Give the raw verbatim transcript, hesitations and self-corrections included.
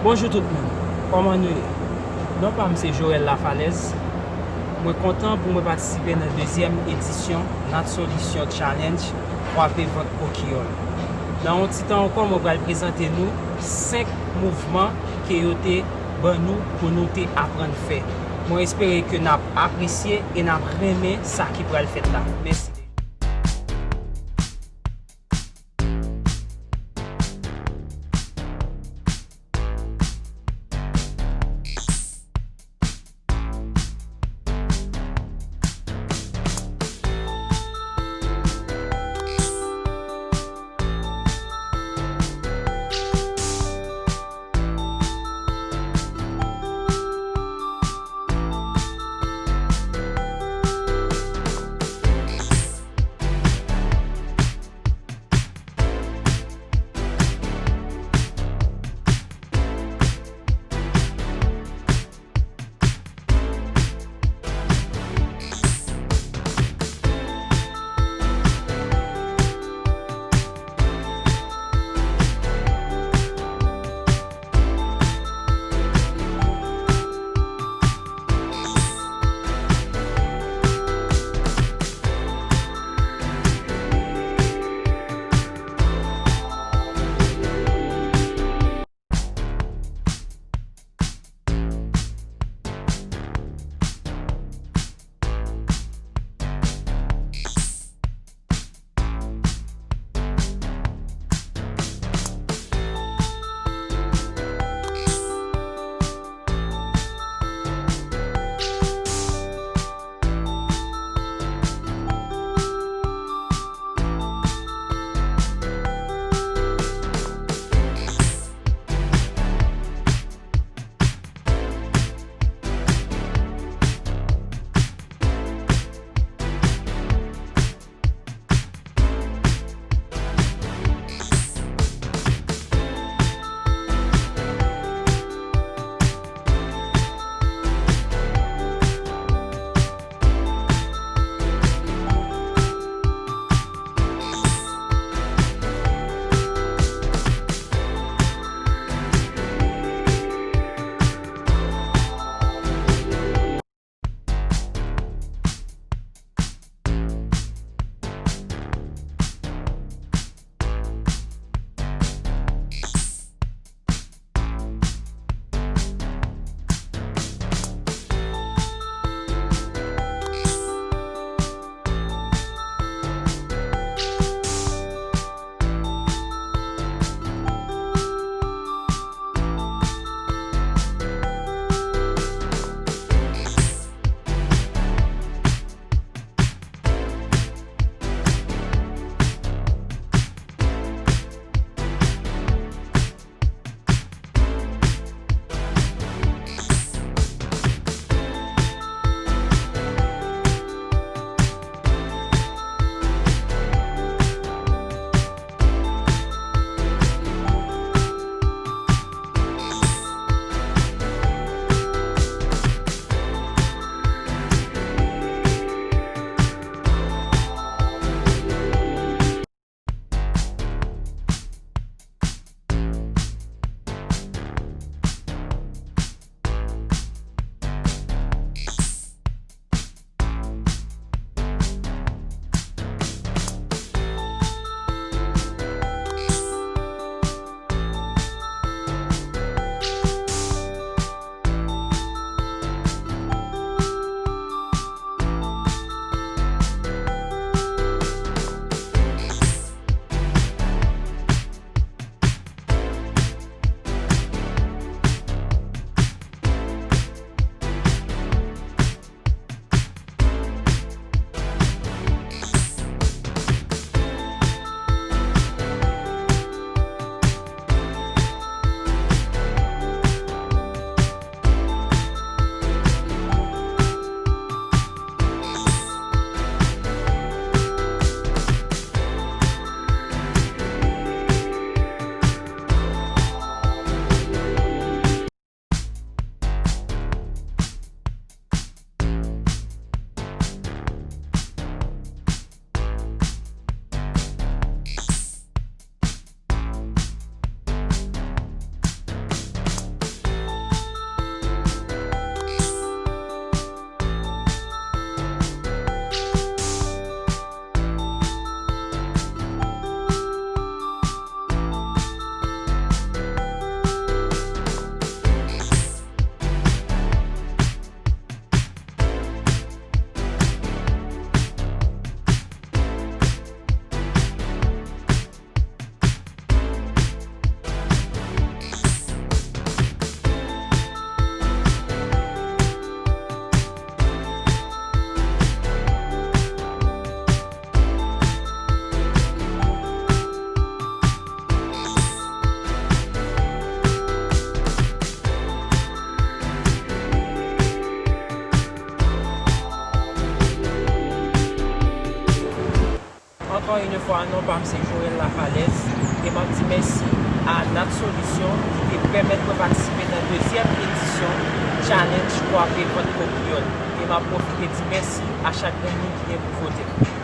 Bonjou tout moun, kòman nou ye? Non pa m se Joël Lafalaise. Mwen kontan pou mwen patisipe nan dezyèm edisyon Nat Solution Challenge, kwape vant kokiyòl. Nan yon ti tan ankò, mwen pral prezante nou senk mouvman ke yo te ban nou pou nou te aprann fè. Mwen espere ke n ap apresye e n ap renmen sa ki pral fèt la. Mèsi. Ankò yon fwa, non pa m se Joël Lafalaise, e m ap di mèsi a Nat Solution ki te pèmèt mwen patisipe nan dezyèm edisyon Challenge Kwape Vant Kò Kreyòl, e m ap pwofite di mèsi a chak grenn moun ki gen pou vote m.